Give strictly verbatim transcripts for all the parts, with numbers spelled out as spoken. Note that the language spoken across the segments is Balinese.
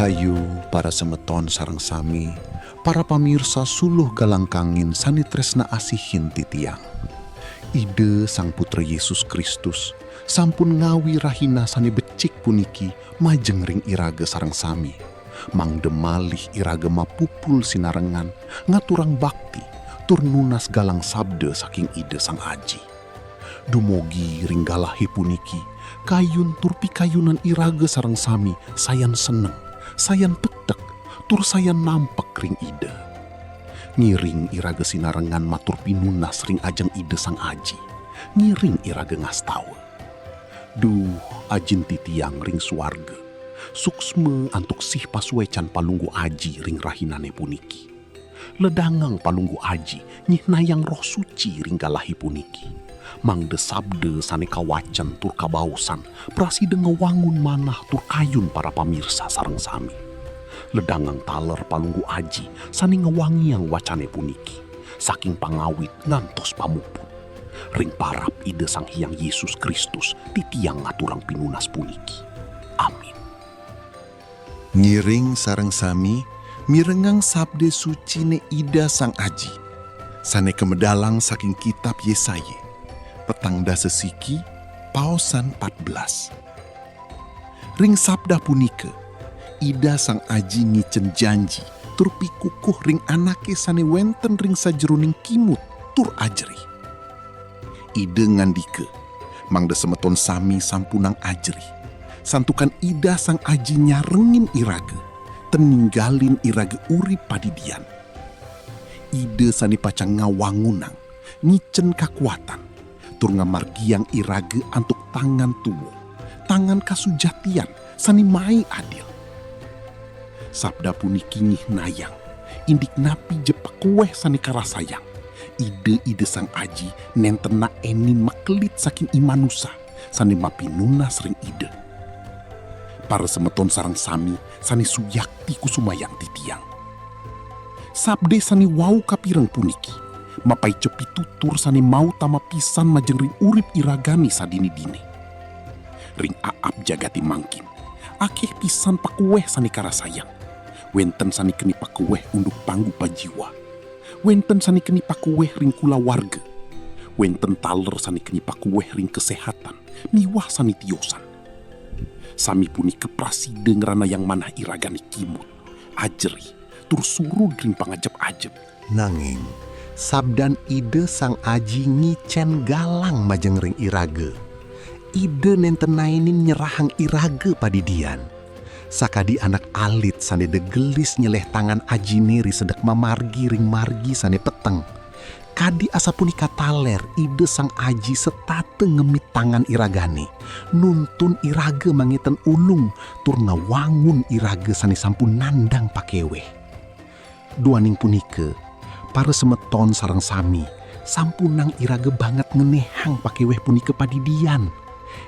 Ayu, para semeton sareng sami, para pamirsa suluh galang kangin sane tresna asihin titiang. Ida Sang Putra Yesus Kristus sampun ngawi rahina sane becik puniki majeng ring iraga sareng sami, mangda malih iraga mapupul sinarengan ngaturang bakti tur nunas galang sabda saking Ida Sang Aji. Dumugi ring galahe puniki, kayun tur pikayunan iraga sareng sami sayan seneng, sayan tektek, tur sayan nampek ring Ida. Ngiring iraga sinarengan matur pinunas ring ajeng Ida Sang Aji, ngiring iraga ngastawa. Duh, Ajin titiang ring suarga, suksma antuk sih pasuecan Palungguh Aji ring rahinane puniki. Ledangang Palungguh Aji nyihnayang Roh Suci ring galahe puniki, mangda sabda sane kawacen tur kabaosan prasida ngwangun manah tur kayun para pamirsa sareng sami. Ledangang taler Palungguh Aji sane ngwangiang wacane puniki, saking pangawit ngantos pamuput. Ring parab Ida Sang Hyang Yesus Kristus titiang ngaturang pinunas puniki. Amin. Ngiring sareng sami mirengang sabda sucine Ida Sang Aji, sane kamedalang saking kitab Yesaya, petang dasa siki, paosan pat belas. Ring sabda punika, Ida Sang Aji ngicen janji tur pikukuh ring anake sane wenten ring sajeroning kimut tur ajerih. Ida ngandika, mangda semeton sami sampunang ajerih, santukan Ida Sang Aji nyarengin iraga, ten ninggalin iraga urip padidian. Ida sane pacang ngawangunang, ngicen kakuatan, tur ngamargiang iraga antuk tangan tua, tangan kasujatian sane mai adil. Sabda puniki nyihnayang, indik napi ja pakueh sane karasayang, Ida, Ida Sang Aji nenten naenin makelit saking imanusa sane mapinunas ring Ida. Para semeton sareng sami sane suyakti kusumayang titiang. Sabda sane wau kapireng puniki mapaica pitutur sane mautama pisan majeng ring urip iragane sadine-dine. Ring aap jagate mangkin, akeh pisan pakueh sane karasayang. Wenten sane keni pakueh unduk pangguh pajiwa. Wenten sane keni pakueh ring kulawarga. Wenten taler sane keni pakueh ring kesehatan miwah sane tiosan. Sami punika prasida ngranayang manah iragane kimut, ajerih, tur surud ring pangajap-ajap. Nanging, sabdan Ida Sang Aji ngicen galang majeng ring iraga. Ida nenten naenin nyerahang iraga padidian. Sakadi anak alit sane degelis nyeleh tangan ajine ri sedek mamargi ring margi sane peteng, kadi asapunika taler Ida Sang Aji setata ngemit tangan iragane, nuntun iraga mangeten ulung tur ngawangun iraga sane sampun nandang pakeweh. Duaning punika, para semeton sareng sami, sampunang iraga banget ngenehang pakeweh punika padidian.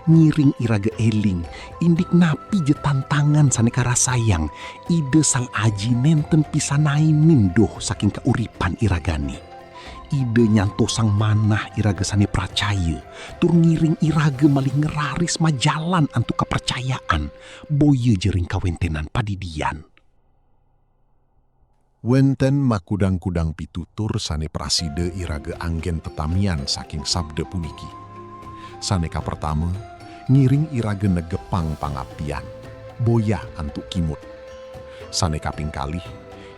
Ngiring iraga eling, indik napi ja tantangan sane karasayang, Ida Sang Aji nenten pisan naenin doh saking kauripan iragane. Ida nyantosang manah iraga sane pracaya, tur ngiring iraga malih ngraris majalan antuk kapracayaan, boya ja ring kawentenan padidian. Wenten makudang-kudang pitutur sane prasida iraga anggen tetamian saking sabda puniki. Sane kapertama, ngiring iraga negepang pangaptian, boyah antuk kimut. Sane kaping kalih,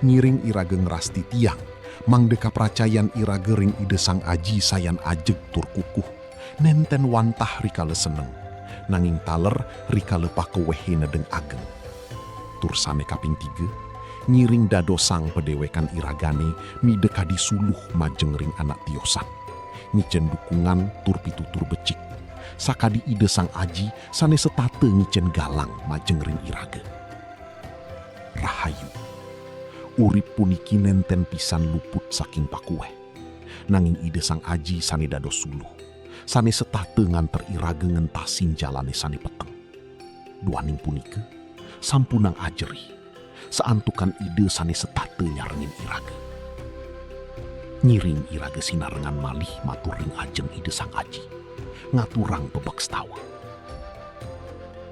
ngiring iraga ngrastitiang, mangda kapracayan iraga ring Ida Sang Aji sayan ajeg tur kukuh, nenten wantah rikala seneng, nanging taler rikala pakuehe nedeng ageng. Tur sane kaping tiga, ngiring dadosang padewekan iragane mida kadi suluh majeng ring anak tiosan, ngicen dukungan tur pitutur becik, sakadi Ida Sang Aji sane setata ngicen galang majeng ring iraga. Rahayu. Urip puniki nenten pisan luput saking pakueh. Nanging Ida Sang Aji sane dados suluh, sane setata nganter iraga ngentasin jalane sane peteng. Duaning punika, sampunang ajerih, saantukan Ida sane setata nyarengin iraga. Ngiring iraga sinarengan malih matur ring ajeng Ida Sang Aji, ngaturang pepekstawa.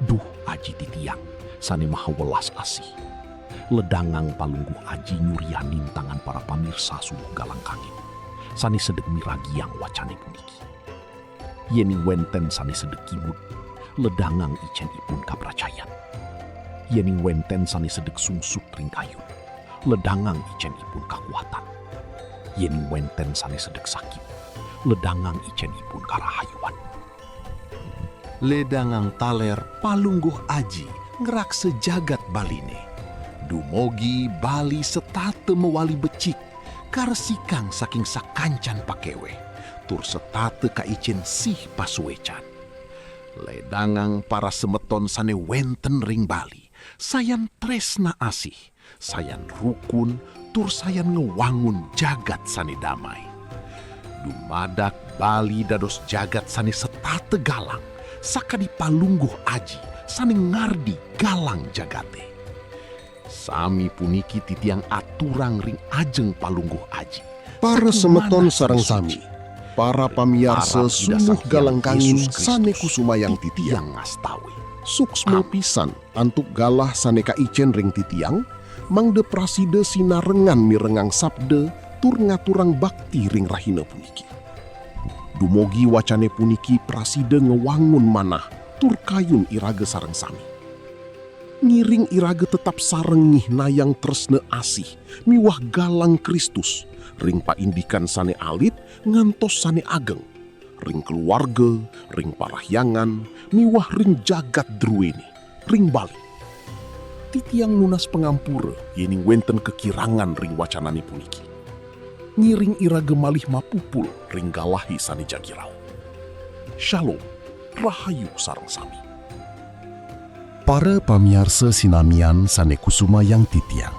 Duh Aji titiang, sane maha welas asih. Ledangang Palungguh Aji nyurianin tangan para pamirsa suluh galang kangin sane sedek miragiang wacane puniki. Yening wenten sane sedek kimud, ledangang icen ipun kapracayan. Yening wenten sane sedek sungsut ring kayun, ledangang icen ipun kakuatan. Yening wenten sane sedek sakit, ledangang icen ipun karahayuan. Ledangang taler Palungguh Aji ngraksa jagat Baline. Dumogi Bali setata mawali becik, karesikang saking sakancan pakeweh, tur setata kaicen sih pasuecan. Ledangang para semeton sane wenten ring Bali, sayan tresna asih, sayan rukun, tur sayan ngwangun jagat sane damai. Dumadak Bali dados jagat sane setata galang, sakadi Palungguh Aji sane ngardi galang jagate. Sami puniki titiang aturang ring ajeng Palungguh Aji. Para semeton sareng sami, para pamiarsa suluh galang kangin sane kusumayang titiang ngastawe. Suksma pisan antuk galah sane kaicen ring titiang, mangda prasida sinarengan mirengang sabda tur ngaturang bakti ring rahina puniki. Dumogi wacane puniki prasida ngwangun manah tur kayun iraga sareng sami. Ngiring iraga tetap sareng nyihnayang tresna asih miwah galang Kristus ring paindikan sane alit ngantos sane ageng, ring keluarga, ring parahyangan, miwah ring jagat druene, ring Bali. Titiang nunas pangampura yening wenten kakirangan ring wacanane puniki. Ngiring iraga malih mapupul ring galahe sane jagi rauh. Shalom, rahayu sareng sami. Para pamiarsa sinamian sane kusumayang titiang,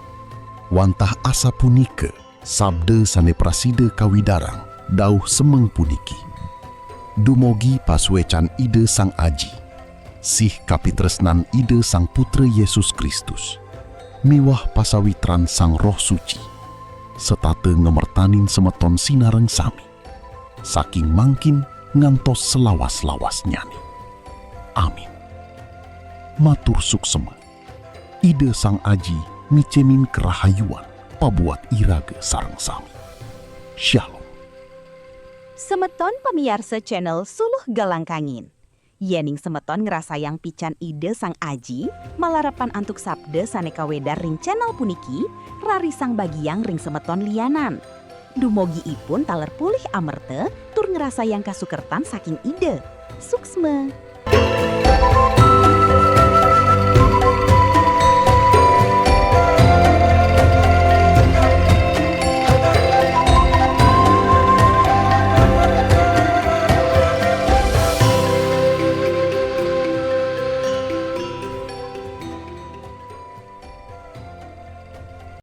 wantah asapunika sabda sane prasida kawidarang dauh semeng puniki. Dumogi pasuecan Ida Sang Aji, sih kapitresnan Ida Sang Putra Yesus Kristus, miwah pasawitran Sang Roh Suci, setata ngamertanin semeton sinareng sami, saking mangkin ngantos selawas-lawasnyane. Amin. Matur suksema. Ida Sang Aji micenin karahayuan pabuat iraga sareng sami. Shalom. Semeton pamiarsa channel Suluh Galang Kangin. Yening semeton ngrasayang pican Ida Sang Aji, malarapan antuk sabda sane kawedar ring channel puniki, rarisang bagiang ring semeton lianan. Dumogi ipun taler polih amerta tur ngrasayang kasukertan saking Ida. Suksma.